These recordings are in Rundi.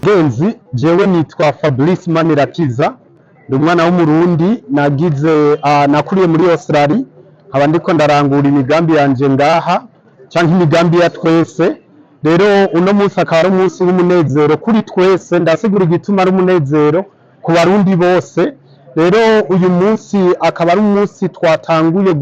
Genzi, jewe nitwa Fabrice Manirakiza, ndi umwana w'Umurundi. Nagize nakuriye muri Australia, nkaba ndiko ndarangura imigambi yanje ngaha canke imigambi ya twese. Rero uno munsi akaba ari umunsi w'umunezero kuri twese. Ndasigura igituma ari umunezero ku Barundi bose. Rero uyu munsi akaba ari umunsi twatanguye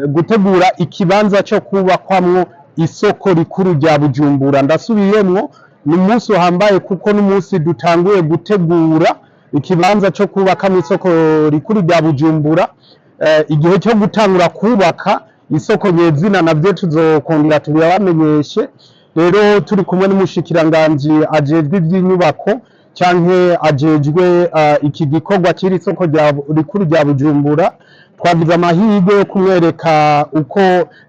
gutegura ikibanza cyo kubakwamwo isoko rikuru rya Bujumbura. Ndasubiyemwo, ni umunsi uhambaye kuko n'umunsi dutanguye gutegura ikibanza cyo kubakamwo isoko rikuru rya Bujumbura. Igihe cyo gutangura kubaka isoko nyezina navyo tuzokongera tubibamenyeshe. Rero turi kumwe n'umushikiranganji ajejwe ivy'inyubako canke ajejwe iki gikorwa c'iri soko rikuru rya Bujumbura. Twagize amahirwe yo kumwereka uko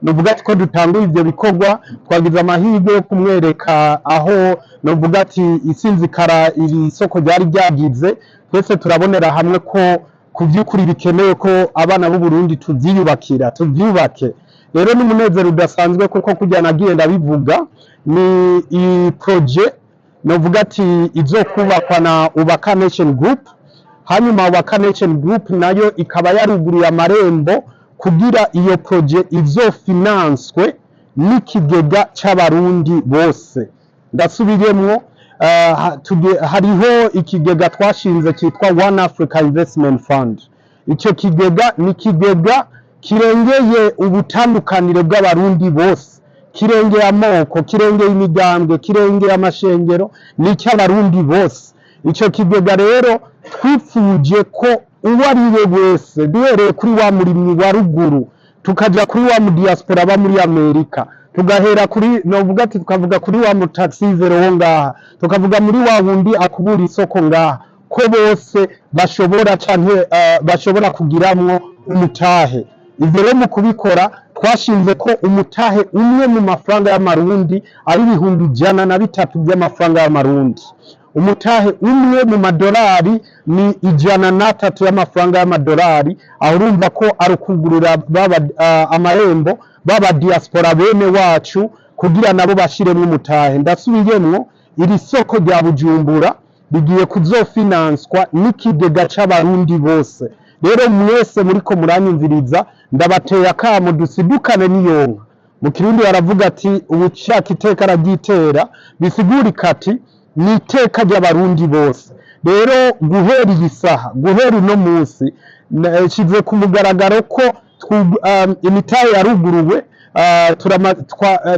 novuga ati ko dutanguye ivyo bikorwa. Twagize amahirwe yo kumwereka aho novuga ati isinzikara iri soko ryari ryagize. Twese turabonera hamwe ko ku vy'ukuri bikenewe ko abana b'u Burundi tuvyiyubakira, tuvyubake. Rero n'umunezero udasanzwe kuko kurya nagiye ndabivuga, ni i projet novuga ati izokubakwa na Ubaka Nation Group. Hanyuma Ubaka Nation Group nayo ikaba yaruguruye amarembo kugira iyo projet izofinanswe n'ikigega c'Abarundi bose. Ndasubiyemwo, hariho ikigega twashinze cyitwa One Africa Investment Fund. Icyo kigega ni ikigega kirengeye ubutandukanire bw'Abarundi bose, kirengeye amoko, kirengeye imigambwe, kirengeye amashengero, ni icy'Abarundi bose. Icyo kigega rero twifuje ko uwo ari we wese, duhereye kuri wa murimyi wa ruguru, tukaja kuri wa mu diaspora aba muri Amerika, tugahera kuri novuga ati tukavuga kuri wa mu taxi-vero wo ngaha, tukavuga muri wa wundi akubura isoko ngaha, ko bose bashobora canke bashobora kugiramwo umutahe. Ivyo rero mu kubikora twashinze ko umutahe umwe mu mafaranga y'Amarundi ari 103,000 by'amafaranga y'Amarundi. Umutahe umwe mu madolari ni 103 y'amafaranga y'amadolari. Aho urumva ko ari ukugurura baba amarembo baba diaspora bene wacu kugira nabo bashiremwo umutahe. Ndasubiyemwo, iri soko rya Bujumbura rigiye kuzofinanswa n'ikigega c'Abarundi bose. Rero mwese muriko muranyumviriza, ndabateye akamo dusidukane n'iyonka. Mu Kirundi baravuga ati uwushaka iteka araryitera. Bisigurika ati ni iteka ry'Abarundi bose. Rero guhera iyi saha, guhera uno munsi, nshize ku mugaragaro ko imitahe yaruguruwe.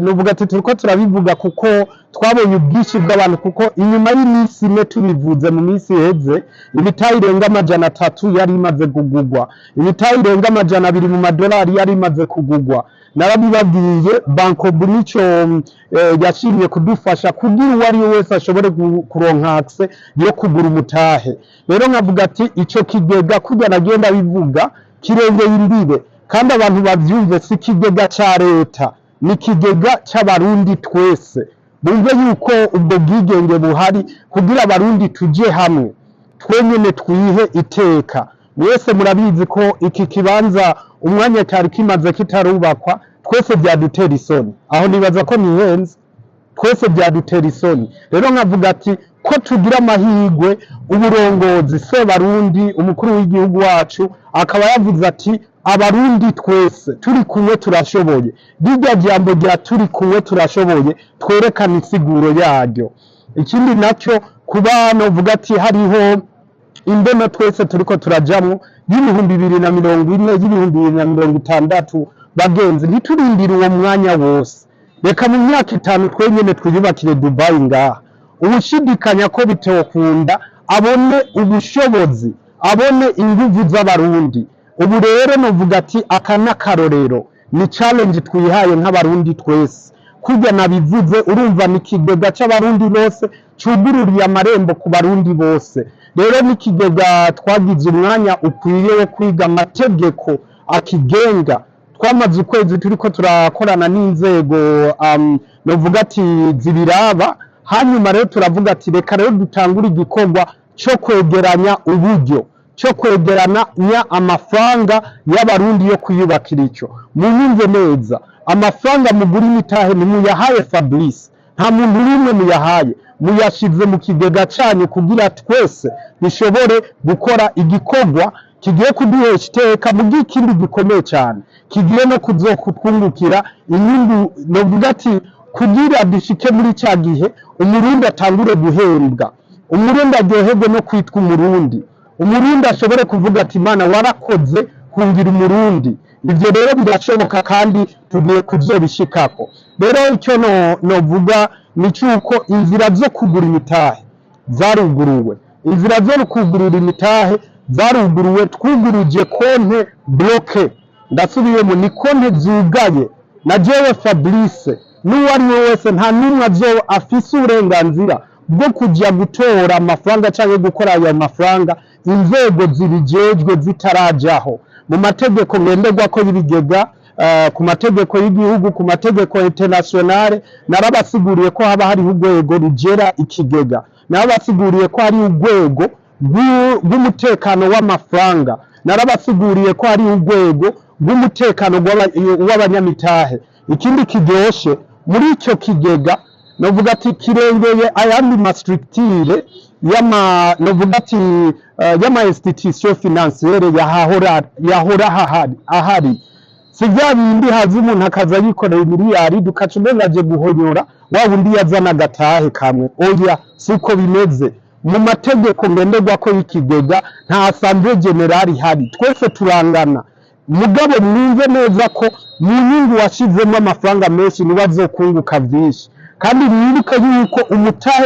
Nuvuga ati turiko turabivuga kuko twabonye ubwinshi bw'abantu, kuko inyuma y'iminsi 4 tubivuze mu minsi iheze, imitahe irenga 300 yari imaze kugugwa, imitahe irenga 200 mu madolari yari imaze kugugwa. Narabibabwiye, Bancobu nico yashimye kudufasha kugira uwo ari we wese ashobore kuronka accès yo kugura umutahe. Rero nkavuga ati ico kigega, kurya nagiye ndabivuga, kirengeye imbibe, kandi abantu bavyumve, si ikigega ca leta, ni ikigega c'Abarundi twese. Bumve yuko ubwo bwigenge buhari kugira Abarundi tuje hamwe twenyene twihe iteka. Mwese murabizi ko iki kibanza umwanya cyari kimaze kitarubakwa twese byadutera isoni. Aho nibaza ko nihenze, twese byadutera isoni. Rero nkavuga ati ko tugira amahirwe, uburongozi se Barundi, umukuru w'igihugu wacu akaba yavuze ati Abarundi twese turi kumwe turashoboye. Rirya jambo rya "turi kumwe turashoboye" twerekana insiguro yaryo. Ikindi nacyo, kuba novuga ati hariho imbono twese turiko turajamwo y'2040, y'2060. Bagenzi, ntiturindire uwo mwanya wose. Reka mu myaka 5 twenyene twiyubakire Dubai ngaha. Ubushidikanya ko bitokunda abone ubushobozi, abone inguvu z'Abarundi. Ubu rero novuga ati aka n'akarorero, ni challenge twihaye nk'Abarundi twese. Kurya nabivuze, urumva ni ikigega c'Abarundi bose cugururiye amarembo ku Barundi bose. Rero n'ikigega twagize umwanya ukwiye wo kwiga amategeko akigenga. Twamaze ukwezi turiko turakorana n'inzego novuga ati zibiraba. Hanyuma turaronka Hanyuma rero turavuga ati reka rero dutangure igikorwa cyo kwegeranya uburyo, cyo kwegeranya amafaranga y'Abarundi yo kwiyubakira. Icyo munyumve neza, amafaranga mugura imitahe ntimuyahaye Fabrice, nta muntu n'umwe muyahaye, muyashize mu kigega cyanyu kugira twese dushobore gukora igikorwa kigiye kuduhesha iteka, mu bw'ikindi gikomeye cyane kigiye no kuzokutwungukira inyungu. Novuga ati kugira dushike muri cya gihe Umurundi atangure guhembwa, Umurundi aryoherwe no kwitwa Umurundi, Umurundi ashobore kuvuga ati "Imana warakoze kungira Umurundi." Ibyo rero birashoboka kandi tugiye kuzobishikako. Rero icyo no novuga ni cyuko inzira zo kugura imitahe zaruguruwe, inzira zo kugurura imitahe zaruguruwe. Twuguruje compte bloquée, ndasubiyemo, ni konte zugaye. Na jewe Fabrice n'uwo ari we wese, nta n'umwe azo afise uburenganzira bwo kujya gutora amafaranga cyangwa gukora ayo mafaranga inzego zibijejwe zitarajaho. Mu mategeko ngenderwako y'ibigega, ku mategeko y'igihugu, ku mategeko internationale, narabasiguriye ko haba hariho urwego rugera ikigega, narabasiguriye ko hari urwego rw'umutekano w'amafaranga, narabasiguriye ko hari urwego rw'umutekano w'abanyamitahe. Ikindi kiryoshe muri icyo kigega, novuga ati kirengeye ayandi ma structure y'ama, novuga ati y'ama institution financière yahora ahari. Si bya bindi haza umuntu akaza yikoreye miliyari, dukaca umenga aje guhonyora wa wundi yazana agatahe kamwe. Oya, siko bimeze. Mu mategeko ngenderwako y'ikigega nta assemblée générale ihari, twese turangana. Mugabo mwumve neza ko mu nyungu washizemo amafaranga menshi niwe azokunguka vyinshi, kandi mwibuke yuko umutahe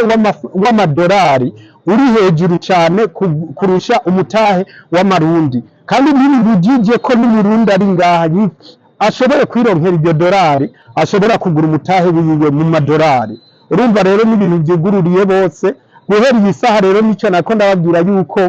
w'amadolari uri hejuru cyane kurusha umutahe w'Amarundi, kandi ntibibujije ko n'Umurundi ari ngaha ashoboye kwironkera iryo dolari, ashobora kugura umutahe wiwe mu madolari. Urumva rero n'ibintu byugururiye bose guhera iyi saha. Rero nicyo nako ndababwira yuko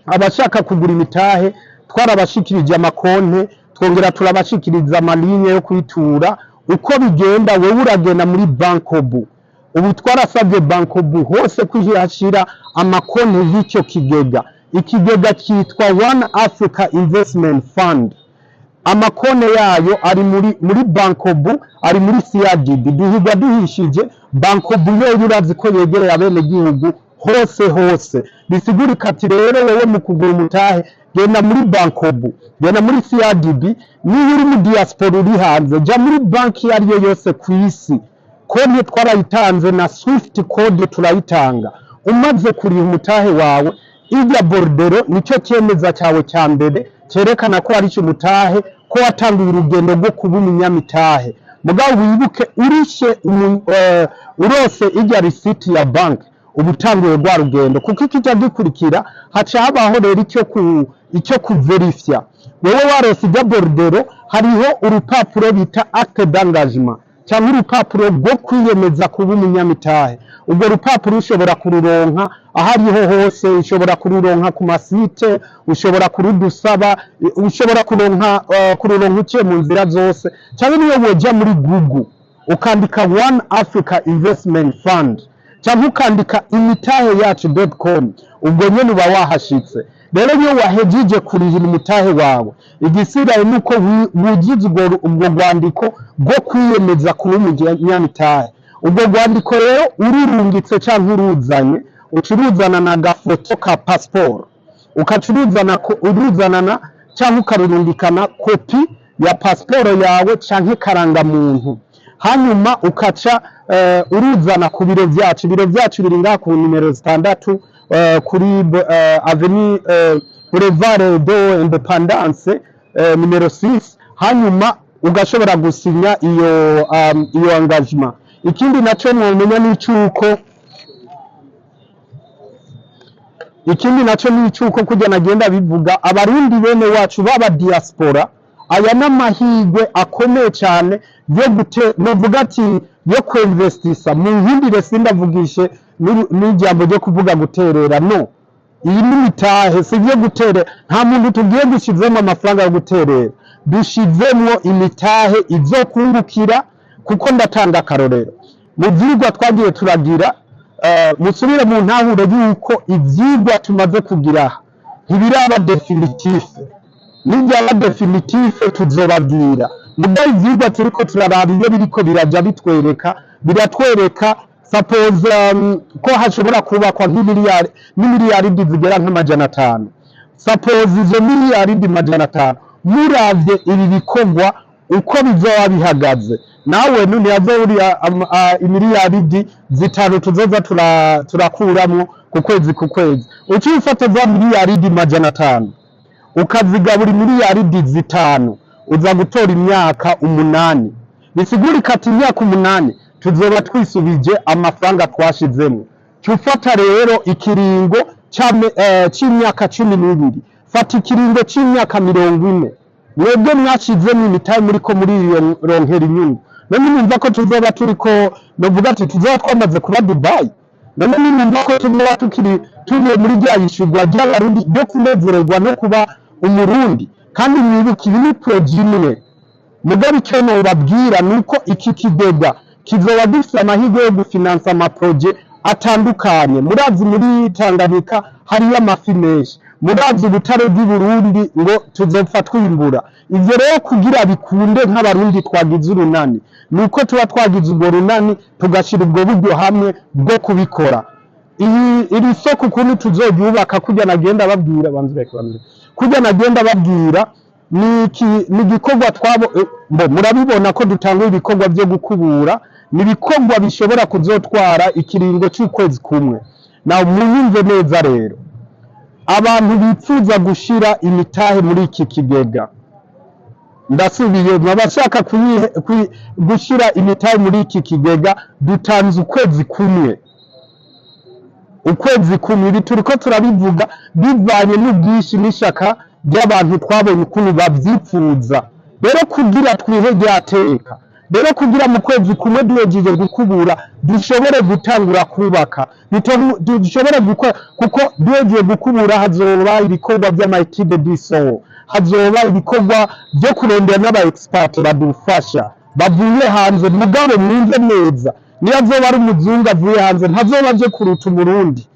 abashaka kugura imitahe twarabashikirije amakonte, twongera turabashikiriza ama ligne yo kwitura. Uko bigenda, wowe uragenda muri Bancobu. Ubu twarasabye Bancobu hose kuhashira amakonte y'icyo kigega. Ikigega cyitwa One Africa Investment Fund. Amakone yayo ari muri Bancobu, ari muri CRDB. Duhiga duhishije. Bancobu yoyo urazi ko yegereye abenegihugu hose hose. Bisigurika ati rero wowe mu kugura umutahe genda muri Bancobu, genda muri CRDB. Niba uri mu diaspora, uri hanze, jya muri banki iyo ari yo yose ku isi. Konti twarayitanze na swift code turayitanga. Umaze kuriha umutahe wawe, ijya bordereau nicyo cyemeza cyawe cya mbere cyerekana ko warishe umutahe, ko watanguye urugendo rwo kuba umunyamitahe. Mugabo wibuke, urishe urose ijya risiti ya banki, uba utanguye rwa rugendo, kuko ikijya gikurikira haca habaho rero icyo kuverifya. Wowe warose ijya bordereau, hariho urupapuro bita acte d'engagement cyangwa urupapuro rwo kwiyemeza kuba umunyamitahe. Urwo rupapuro ushobora kururonka aho ariho hose, ushobora kururonka ku ma site, ushobora kurudusaba, ushobora kururonka uciye mu nzira zose, cyangwa niyo woja muri Google ukandika One Africa Investment Fund cyangwa ukandika imitahe yacu.com, ubwo nyene uba wahashitse. Rero iyo wahejeje kurihira umutahe wawe, igisigaye ni uko wuzuza ubwo rwandiko rwo kwiyemeza kuba umunyamitahe. Ubwo rwandiko rero ururungitse cyangwa uruzanye, uca uruzana na gafoto ka pasiporo, ukaca uruzanana cyangwa ukarurungikana kopi ya pasiporo yawe canke karangamuntu, hanyuma ukaca uruzana ku biro byacu. Ibiro byacu biri ngaha ku nimero 6, kuri avenue, boulevard de Independance, nimero 6. Hanyuma ugashobora gusinya iyo engagement. Ikindi naco mwomenya ni icuko, ikindi naco ni icuko kurya nagenda bivuga, Abarundi bene wacu baba diaspora, aya n'amahirwe akomeye cyane yo gute, novuga ati yo kwinvestisa. Mu nkundire sindavugishe n'ijambo ryo kuvuga guterera. No iyi ni mitahe, si ibyo guterera. Nta muntu tugiye gushizemo amafaranga yo guterera, dushizemwo imitahe izokungukira. Kuko ndatanga akarorero. Mu vyigwa twagiye turagira, musubire mu ntahure yuko ivyigwa tumaze kugira aha ntibiraba définitif. Nibyaba définitif tuzobabwira. Mugabo ivyigwa turiko turaraba, iyo biriko biraja bitwereka, biratwereka suppose ko hashobora kubakwa nk'imiliyari n'imiliyaridi zigera nk'amajana 5. Suppose izo miliyaridi 500, muravye ibi bikorwa uko bizoba bihagaze, nawe ntiyazoburira imiliyaridi 5 tuzoza turakuramwo ku kwezi ku kwezi. Uciye ufata za miliyaridi 500 ukazigabura imiliyaridi 5, uza gutora imyaka 8. Bisigurika ati imyaka 8 tuzoba twisubije amafaranga twashizemo. Cufata rero ikiringo c'imyaka 12, fata ikiringo c'imyaka 40. Mwebwe mwashizemo imitahe, muriko murironkera inyungu. None numva ko tuzoba turiko, novuga ati tuzoba twamaze kuba Dubai. None nimumva ko tuzoba tukiri turi muri rya yishurwa ry'Abarundi ryo kunezererwa no kuba Umurundi. Kandi mwibuke, ibi ni projet imwe. Mugabo icyo nobabwira ni uko iki kigega kizoba gifise amahirwe yo gufinansa ama projets atandukanye. Murazi muri Tanganyika hariyo amafi menshi, murazi ubutare bw'i Burundi ngo tuzopfa twimbura. Ivyo rero kugira bikunde, nk'Abarundi twagize urunani, ni uko tuba twagize urwo runani, tugashira ubwo buryo hamwe bwo kubikora. Iyi iri soko ukuntu tuzoryubaka, kurya nagenda babwira, banze reka banze, kurya nagenda babwira, ni iki? Ni igikorwa twabo mbo murabibona ko dutanga ibikorwa byo gukubura. Ni ibikorwa bishobora kuzotwara ikiringo c'ukwezi kumwe. Na munyumve neza rero, abantu bifuza gushira imitahe muri iki kigega, ndasubiye, abashaka gushira imitahe muri iki kigega, dutanze ukwezi kumwe, ukwezi kumwe. Ibi turiko turabivuga bivanye n'ubwinshi n'ishaka ry'abantu twabonye ukuntu bavyipfuza. Rero kugira twihe ryateka, rero kugira mu kwezi kumwe duhejeje gukubura dushobore gutangura kubaka, dushobore gukora, kuko duhejeje gukubura hazoba ibikorwa vy'ama études du sol, hazoba ibikorwa vyo kurondera n'aba expert badufasha bavuye hanze. Mugabo mwumve neza, niyo azoba ari umuzungu avuye hanze, ntazoba aje kuruta Umurundi.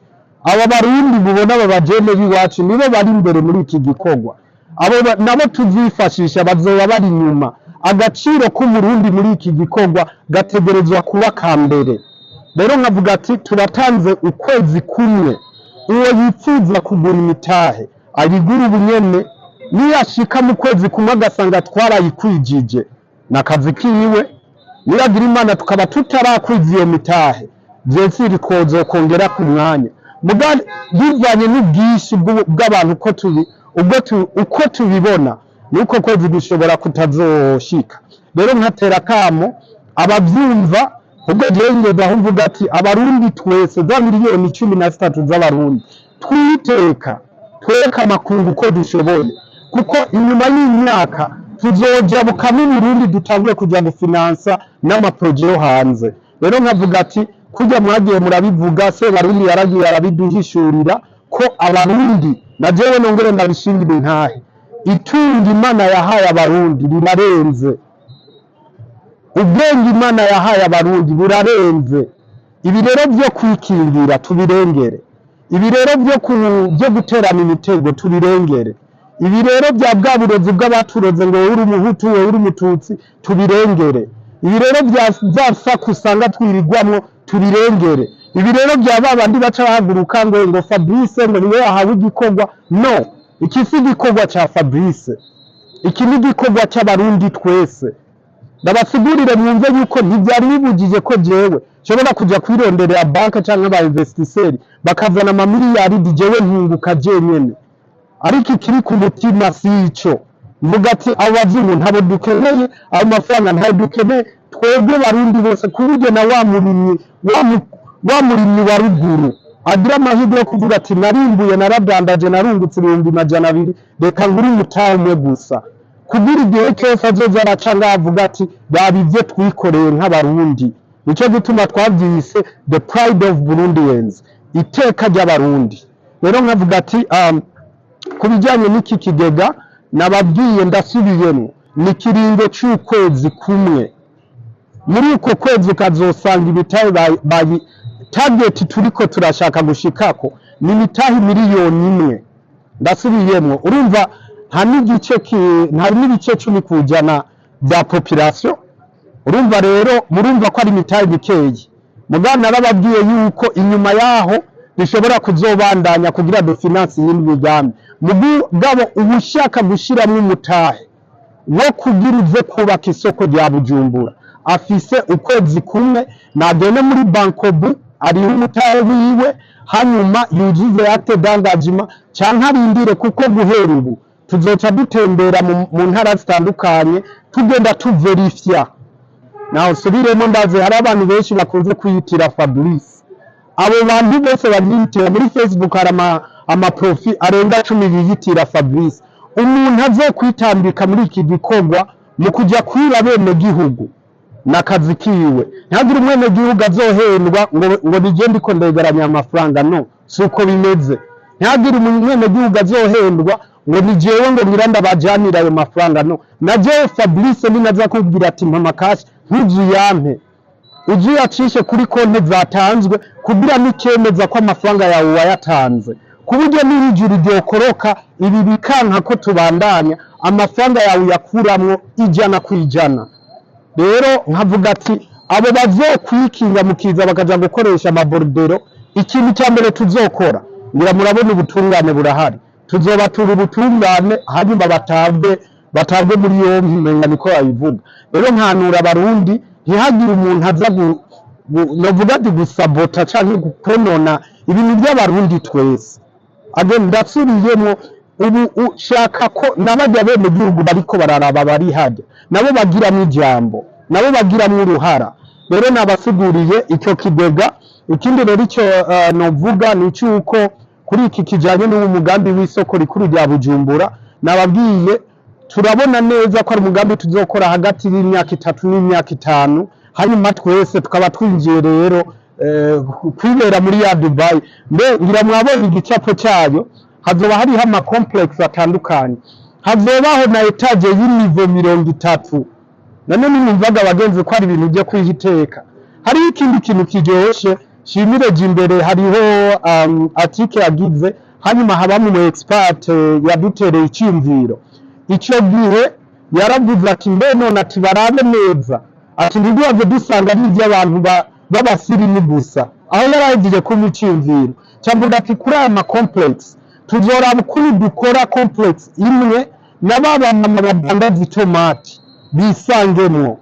Aba Barundi mubona, aba bajene b'iwacu, nibo bari imbere muri iki gikorwa. Abo nabo tuzifashisha bazoba bari inyuma. Agaciro k'Umurundi muri iki gikorwa gategerezwa kuba ka mbere. Rero nkavuga ati turatanze ukwezi kumwe, uwo yifuza kugura imitahe ayigura ubunyene. Niyashika mu kwezi kumwe agasanga twarayikwijije, nakazi kiwe. Niragira Imana tukaba tutarakwiza iyo mitahe, vyensiri twozokongera ku mwanya. Muga bivanye n'ubwinshi bw'abantu uko tubi ubwo uko tubibona, nuko kwezi gushobora kutazoshika. Rero nkatera kamo abavyumva, ubwo jewe ngeze aho mvuga ati Abarundi twese, za miliyoni 13 z'Abarundi, twiteka twereke amakungu ko dushoboye, kuko inyuma y'imyaka tuzojabuka n'Uburundi, dutangure kuja gufinansa n'ama projets yo hanze. Rero nkavuga ati kurya mwagiye murabivuga, se Barundi yaragiye arabiduhishurira ko Abarundi, na jewe nongere ndabishingira intahe, itunga Imana yahaye Abarundi rirarenze, ubwenge Imana yahaye Abarundi burarenze. Ibi rero byo kwikingira tubirengere, ibi rero byo guterana imitego tubirengere, ibi rero bya bwa burozi bw'abaturoze ngo wowe uri Umuhutu, wowe uri Umututsi, tubirengere. Ibi rero bya za saku usanga twirirwamwo tubirengere. Ibi rero bya ba bandi baca bahaguruka ngo Fabrice ngo niwe yahawe igikorwa. No, iki si igikorwa ca Fabrice, iki ni igikorwa c'Abarundi twese. Ndabasigurire mwumve yuko ntivyari bibujije ko jewe nshobora kuja kwironderera banka canke aba investisseurs bakazana amamiliyaridi, jewe nkunguka jenyene. Ariko ikiri ku mutima si ico. Mvuga ati abo bazungu ntabo dukeneye, ayo mafaranga ntayo dukeneye twebwe Barundi bose, ku buryo na wa murimyi wa murimyi wa ruguru agira amahirwe yo kuvuga ati narimbuye, naradandaje, narungutse 200,000, reka ngure umutahe umwe gusa, kugira igihe cyose azoza araca ngaho avuga ati raba ivyo twikoreye nk'Abarundi. Nico gituma twavyise the pride of Burundians, iteka ry'Abarundi. Rero nkavuga ati ku bijyanye n'iki kigega, nababwiye, ndasubiyemo, ni ikiringo c'ukwezi kumwe. Muri uko kwezi ukazosanga imitahe bayi target turiko turashaka gushikako ni imitahe 1 miliyoni. Ndasubiyemwo, urumva nta n'igice nta n'ibice 10% bya population. Urumva rero, murumva ko ari imitahe mikeyi. Mugabo narababwiye yuko inyuma yaho dushobora kuzobandanya kugira dufinance iyindi migambi. Mugabo uba ushaka gushiramwo umutahe wo kugira uze kubaka isoko rya Bujumbura, afise ukwezi kumwe. Nagende muri Bancobu ariho umutahe wiwe, hanyuma yuzuze acte d'engagement, canke arindire, kuko guhera ubu tuzoca dutembera mu ntara zitandukanye, tugenda tuverifya. Naho nsubiremo, ndazi hari abantu benshi bakunze kwiyitira Fabrice. Abo bantu bose babyiyitira muri Facebook, hari ama profils arenga 10 biyitira Fabrice. Umuntu azokwitambika muri iki gikorwa mu kujya kwiba bene gihugu n'akazi kiwe. Ntihagire umwenegihugu azohendwa ngo nige ndiko ndegeranya amafaranga. No si uko bimeze. Ntihagire umwenegihugu azohendwa ngo ni jewe ngo ngira ndabajanira ayo mafaranga. No na jewe Fabrice ninaza kubwira ati mpa cash, ntuzuyampe, uze uyacishe kuri konti zatanzwe, kugira n'icemeza ko amafaranga yawe wayatanze, ku buryo n'ijuru ryokoroka ibi bikanka ko tubandanya, amafaranga yawe uyakuramwo 100%. Rero nkavuga ati abo bazokwikinga mukiza bakaja gukoresha ama bordereaux, ikintu cya mbere tuzokora, ngira murabona ubutungane burahari, tuzobatura ubutungane, hanyuma batabwe muri yompi, umenga niko babivuga. Rero nkanura Abarundi, ntihagire umuntu aza novuga ati gusabota canke konona ibintu by'Abarundi twese. Again, ndasubiyemwo, ubu ushaka ko n'abajya bene gihugu bariko bararaba bari hajya, nabo bagiramwo ijambo, nabo bagiramwo uruhara. Rero nabasiguriye icyo kigega. Ikindi rero icyo novuga ni cyuko kuri iki kijanye n'uwo mugambi w'isoko rikuru rya Bujumbura, nababwiye turabona neza ko ari umugambi tuzokora hagati y'imyaka 3 n'imyaka 5, hanyuma twese tukaba twinjiye rero kwibera muri ya Dubai. Mbe ngira mwabonye igicapo cyayo, hazoba hariho ama complex atandukanye, hazobaho na étage y'i niveau 30. None nimumvaga abagenzi ko ari ibintu byo kwiha iteka. Hariho ikindi kintu kiryoshe shimire imbere, hariho article yagize, hanyuma habamwe mu expert yadutereye icyumviro. Icyo gihe yaravuze ati mbe none, ati barabe neza, ati ntiduhave dusanga ari iby'abantu b'abasirimu gusa. Aho yarahejeje kumpa icyumviro, cyamvuga ati kuri aya ma complex tuzoraba ukuntu dukora complex imwe na ba bamama badandaza itomati bisangemwo,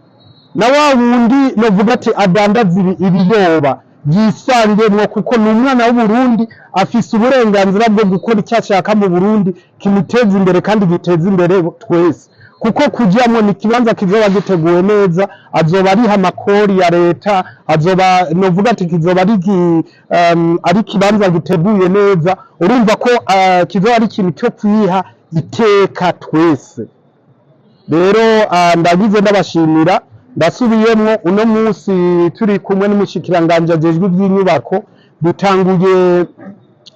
na wa wundi novuga ati adandaza ibiyoba yisangemwo, kuko ni umwana w'Uburundi, afise uburenganzira bwo gukora icyo ashaka mu Burundi kimuteza imbere kandi giteza imbere twese. Kuko kujyamwo ni ikibanza kizoba giteguwe neza, azoba ariha amakori ya leta, azoba novuga ati kizoba ari ikibanza giteguye neza. Urumva ko kizoba ari ikintu cyo kwiha iteka twese. Rero ndagize ndabashimira. Ndasubiyemwo, uno munsi turi kumwe n'umushikiranganji ajejwe iby'inyubako, dutanguye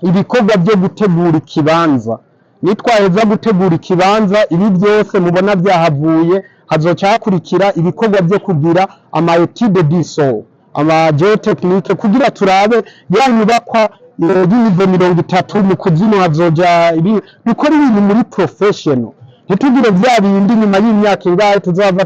ibikorwa byo gutegura ikibanza. Nitwaheza gutegura ikibanza, ibi byose mubona byahavuye, hazoca hakurikira ibikorwa byo kugira ama étude du sol, ama géotechnique, kugira turabe ya nyubakwa y'i niveau 30 mu kuzimu hazoja ibi. Dukora ibintu muri professional, ntitugire vya bindi nyuma y'imyaka ingahe tuzava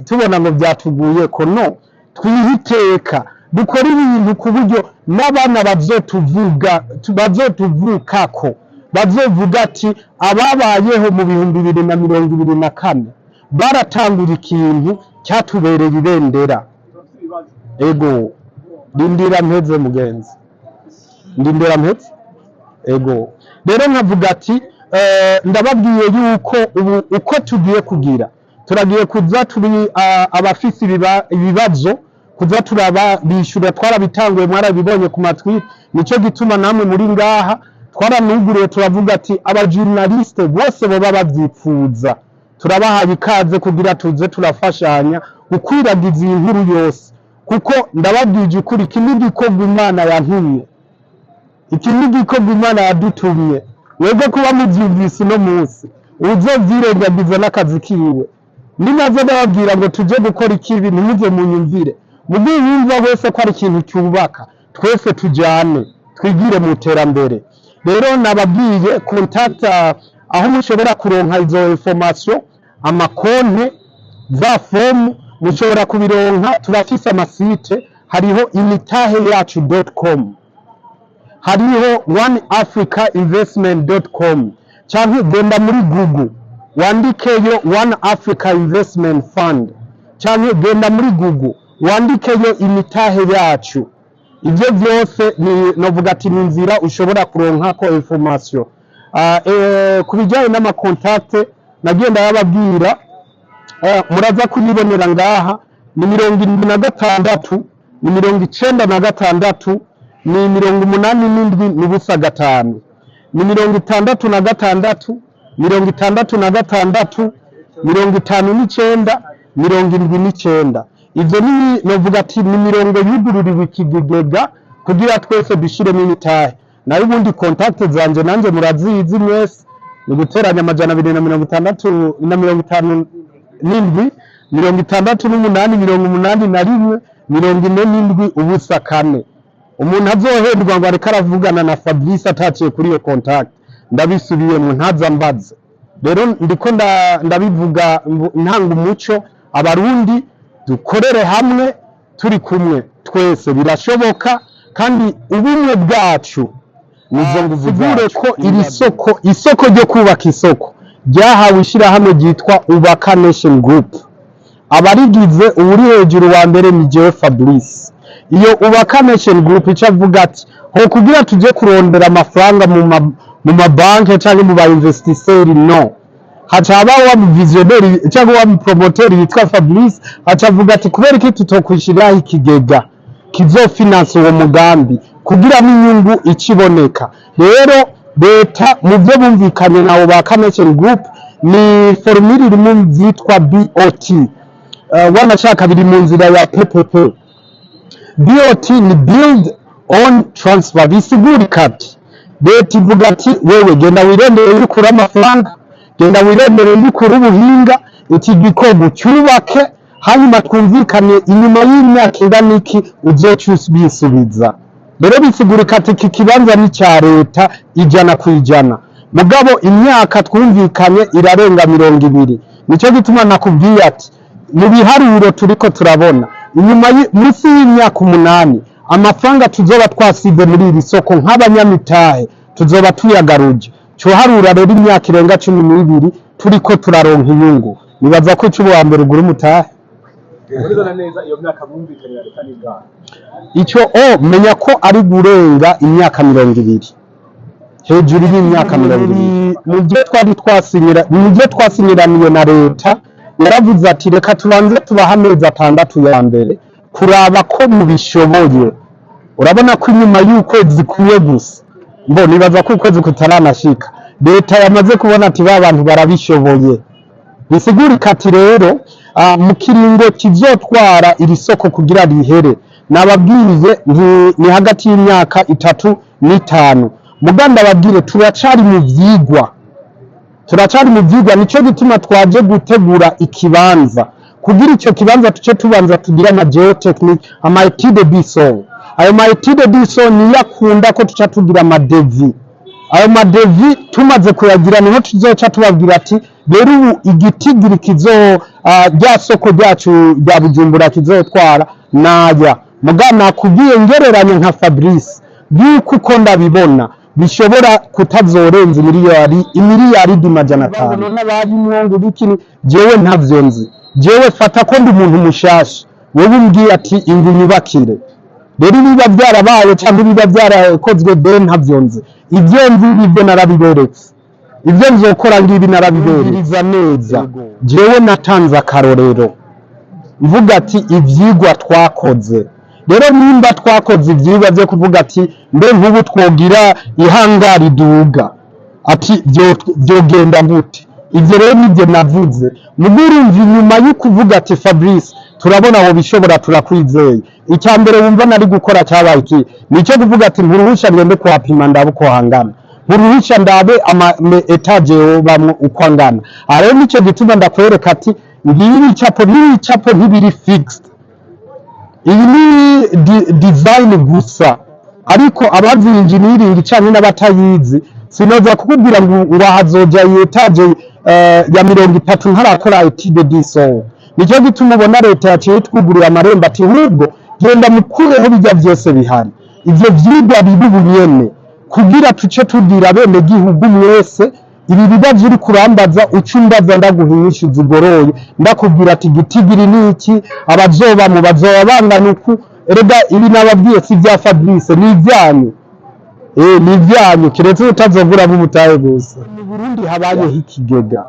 tubona ngo vyatuguye ko. No twihe iteka, dukora ibintu ku buryo n'abana bazotuvuga, bazotuvukako bazovuga ati ababayeho mu 2024 baratangura ikintu cyatubereye ibendera. Ego, rindira mpeze mugenzi, ndindira mpeze. Ego, rero nkavuga ati ndababwiye yuko ubu uko tugiye kugira, turagiye kuza turi abafise ibibazo kuza turaba bishyura. Twarabitanguye, mwarabibonye ku matwi, nico gituma namwe muri ngaha. Twaranuguriye, turavuga ati aba journaliste bose boba bavyipfuza, turabahaye ikaze kugira tuze turafashanya gukwiragiza iyi nkuru yose. Kuko ndababwije ukuri, iki ni igikorwa Imana yantumye, iki ni igikorwa Imana yadutumye. Webwe kuba muvyumvise uno munsi, uzovyirengagiza n'akazi kiwe. Nimaze ndababwira ngo tuje gukora ikibi, ntimuze munyumvire. Mubwo yumva wese ko ari ikintu cyubaka, twese tujyane, twigire mu iterambere. Rero nababwiye contact, aho mushobora kuronka izo information, amakonte, za fomu mushobora kubironka. Turafise ama site, hariho imitaheyacu.com, hariho oneafricainvestment.com, canke genda muri Google wandikeyo One Africa Investment Fund, canke genda muri Google wandikeyo Imitahe Yacu. Ibyo byose ni novuga ati ni inzira ushobora kuronkako information. Ku bijyanye n'ama contact nagiye ndayababwira, muraza kuyibonera ngaha: ni 76, ni 96, ni 87 n'ubusa gatanu, ni 66, 66, 59, 79. Ivyo ni novuga ati ni mirongo yugururiwe ikigega kugira twese dushiremo imitahe. Nayo ubundi contact zanje nanje murazizi mwese: ni guteranya 257, 68, 81, 47 ubusa kane. Umuntu azohendwa ngo ariko aravugana na Fabrice ataciye kuri iyo contact, ndabisubiyemo, ntaza mbaze. Rero ndiko ndabivuga ntanga umuco. Abarundi dukorere hamwe, turi kumwe twese birashoboka, kandi ubumwe bwacu nizo nguvu zacu. Ko iri soko, isoko ryo kubaka isoko, ryahawe ishyirahamwe ryitwa Ubaka Nation Group. Abarigize, uwuri hejuru wa mbere ni jewe Fabrice. Iyo Ubaka Nation Group icyo avuga ati ho kugira tujye kurondera amafaranga mu mabanki cyangwa mu ba investisseurs, no haca habaho wa visionnaire cyangwa wa promoteur yitwa Fabrice, haca avuga ati kubera iki tutokwishyiriraho ikigega kizofinansa uwo mugambi kugira n'inyungu ikiboneka? Rero leta mu byo bumvikanye na Ubaka Nation Group ni formule iri mu byitwa BOT. Wanashaka biri mu nzira ya PPP. BOT ni build own transfer. Bisigurika ati leta ivuga ati wewe genda wirondere urikura amafaranga, genda wirondere urikura ubuhinga, iki gikorwa cyubake, hanyuma twumvikane inyuma y'imyaka ingana iki uzoca ubisubiza. Rero bisigurika ati iki kibanza ni icya leta 100%, mugabo imyaka twumvikanye irarenga 20. Nicyo gituma nakubwiye ati mu biharuro turiko turabona inyuma munsi y'imyaka 8, amafaranga tuzoba twasize muri iri soko nk'abanyamitahe tuzoba tuyagaruje. Coharura rero imyaka irenga 12 turiko turaronka inyungu. Nibaza ko ico wa mbere ugura umutahe. Neza na neza, iyo myaka mwumvikanye na leta n'ingahe? Ico o menya ko ari gurenga imyaka 20, hejuru y'imyaka 20. Mu byo twari twasinyira, mu byo twasinyiraniye na leta, yaravuze ati reka tubanze tubahe amezi 6 ya mbere kuraba ko mubishoboye. Urabona ko inyuma y'ukwezi kumwe gusa, mbo nibaza ko ukwezi kutaranashika, leta yamaze kubona ati ba bantu barabishoboye. Bisigurika ati rero mu kiringo kizotwara iri soko kugira rihere, nababwiye ni hagati y'imyaka 3 n'5. Muga ndababwire, turacari mu vyigwa, turacari mu vyigwa. Nico gituma twaje gutegura ikibanza, kugira ico kibanza tuce tubanza tugira ama géotechnique, ama étude du sol. Ayo ma étude du sol niyo akunda ko tuca tugira ama devis. Ayo ma devis tumaze kuyagira, niho tuzoca tubabwira ati rero ubu igitigiri kizo rya soko ryacu rya Bujumbura kizotwara naya. Muga nakubwiye ngereranye nka Fabrice yuko uko ndabibona bishobora kutazorenza imiliyari, imiliyaridi 500. None abarimwo ngo bikini, jewe ntavyo nzi. Jewe fata ko ndi umuntu mushasha, wewe umbwiye ati ingu nyubakire. Rero ibiba byarabaye cyangwa ibiba byarakozwe be ntavyo nzi. Ibyo nzi nibyo narabiberetse, ibyo nzokora ngibi narabiberetse neza. Jewe natanze akarorero mvuga ati ivyigwa twakoze, rero nimba twakoze ivyigwa vyo kuvuga ati mbe nk'ubu twogira ihangari iduga, ati vyogenda gute? Ivyo rero nivyo navuze. Muga urumva inyuma yo kuvuga ati Fabrice, turabona aho bishobora, turakwizeye, icya mbere wumva nari gukora cyabaye iki? Nicyo kuvuga ati nturuhusha ngende kuhapima, ndabe uko hangana, nturuhusha ndabe ama étage yobamwo uko angana. Aha rero nicyo gituma ndakwereka ati Ngibi ibicapo, n'ibicapo ntibiri fixed, iyi ni design gusa, ariko abazi engineering canke n'abatayizi, sinoza kukubwira ngo hazoja étage ya 30 ntarakora étude du sol. Nicyo gituma ubona leta yaciye itwugurura amarembo, ati ahubwo genda mukureho bijya byose bihari, ivyo vyigwa bibi ubunyene, kugira tuce tubwira bene gihugu mwese. Ibi bibazo uri kurambaza, uca umbaza ndaguha inyishu zigoroye, ndakubwira ati gitigiri ni iki, abazoba mu bazoba bangana uku. Erega ibi nababwiye si ibya Fabrice, ni ibyanyu, ni ibyanyu, kiretse utazoguramo umutahe gusa. Mu Burundi habayeho ikigega,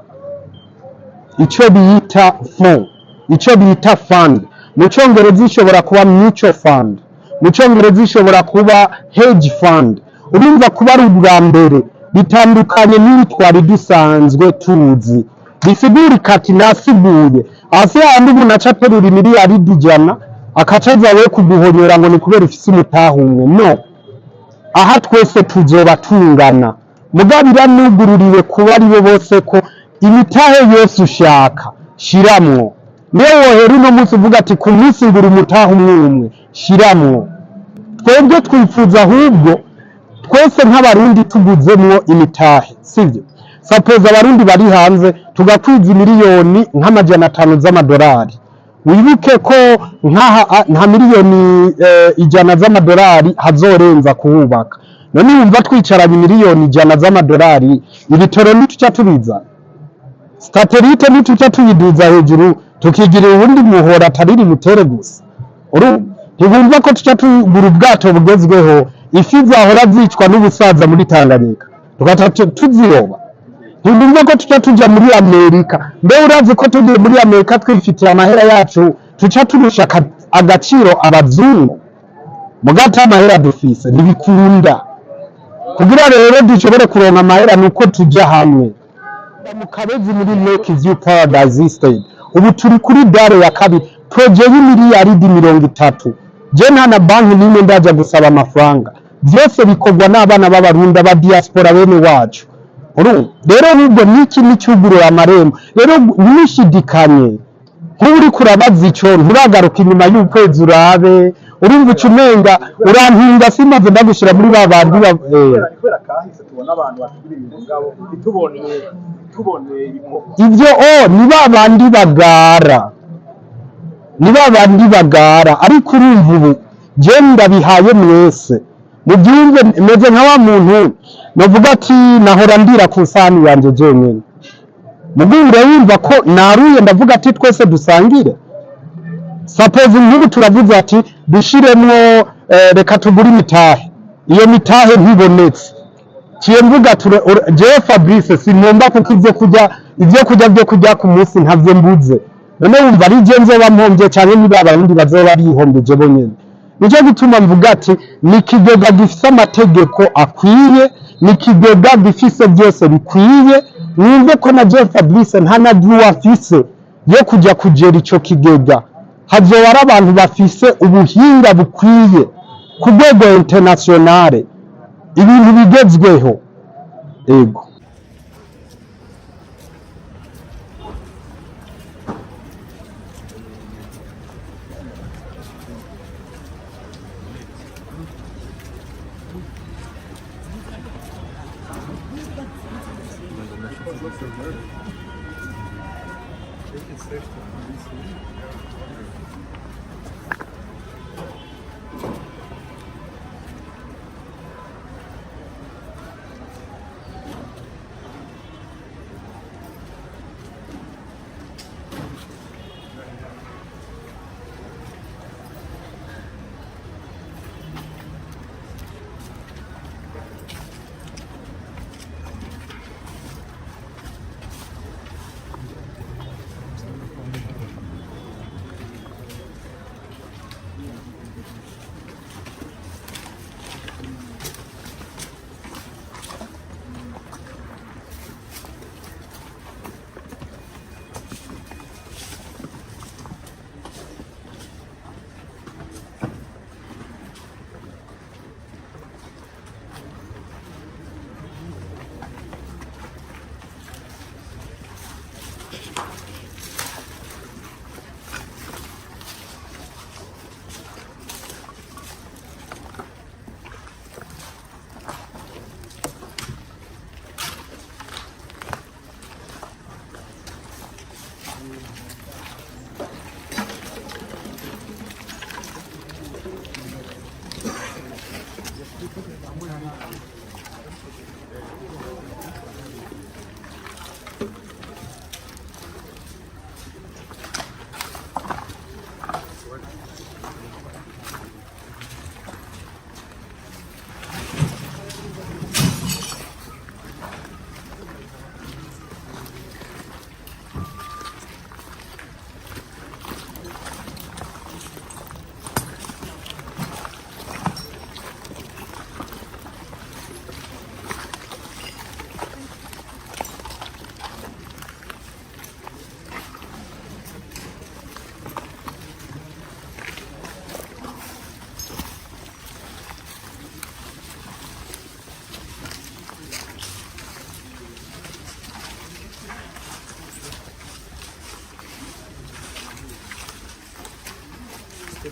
ico bita fond, ico bita fund mu Congereza, ishobora kuba mutual fund mu Congereza, ishobora kuba hedge fund. Urumva kuba ari ubwa mbere, bitandukanye n'ibi twari dusanzwe tuzi. Bisigurika ati nasiguye hasi handi umuntu aca aterura 100 miliyari akaca aza we kuguhonyora ngo ni kubera ufise umutahe umwe. No aha twese tuzoba tungana, mugabo iranugururiwe kuba ari bo bose, ko imitahe yose ushaka shiramwo. Niyo wohera uno munsi uvuga ati ku munsi ngura umutahe umwe umwe, shiramwo. Twebwe twifuza ahubwo twese nk'Abarundi tuguzemwo imitahe, sivyo? Suppose Abarundi bari hanze tugakwiza 500 miliyoni z'amadolari. Wibuke ko nkaha nka 100 miliyoni z'amadolari hazorenza kuhubaka. None wumva twicaranye 100 miliyoni z'amadolari, ibitoro ntituca tubizana, satellite ntituca tuyiduza hejuru, tukigira uwundi muhora atariri mutere gusa? Ntibumva ko tuca tugura ubwato bugezweho, ifi zahora zicwa n'ubusaza muri Tanganyika tugaca tuziroba? Ntibumva ko tuca tuja muri Amerika? Mbe urazi ko tugiye muri Amerika twifitiye amahera yacu, tuca turusha agaciro abazungu? Mugata amahera dufise ntibikunda. Kugira rero dushobore kuronka amahera nuko tuja hamwe mu Kabezi muri Lake View Paradise Estate. Ubu turi kuri dalle ya kabiri, projet y'30 miliyari. Je nta na banki n'imwe ndaja gusaba amafaranga, byose bikorwa n'abana b'Abarundi aba diaspora bene wacu. Urumva rero ahubwo niki nicyugurura amarembo. Rero ntushidikanye, nk'ubu uriko urabaza ico, nturagaruka inyuma y'ukwezi urabe. Urumva uca umenga urampinga, simaze ndagushira muri ba bandi Kubera ni kubera kahise tubona abantu batugira ibintu ngabo ntitubone tubone ibikorwa. Ivyo o ni ba bandi bagara, ni ba bandi bagara. Ariko urumva ubu je ndabihaye mwese mubyumve, meze nka wa muntu novuga ati nahora ndira ku isahani yanje jenyene, mugu urayumva ko naruye, ndavuga ati twese dusangire. Suppose nk'ubu turavuze ati dushiremwo, reka tugure imitahe, iyo mitahe ntibonetse, ciye mvuga jewe Fabrice sinumva, kuko ivyo kurya byo kurya ku munsi ntavyo mbuze. None wumva ari je nzoba mpombye canke niba Abarundi bazoba bihombeje bo nyene? Nico gituma mvuga ati ni ikigega gifise amategeko akwiye, ni ikigega gifise byose bikwiye. Mwumve ko na jewe Fabrice nta na droit afise yo kuja kugera ico kigega. Hazoba ari abantu bafise ubuhinga bukwiye ku rwego internationale, ibintu bigezweho. Ego.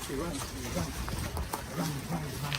Run, run, run, run.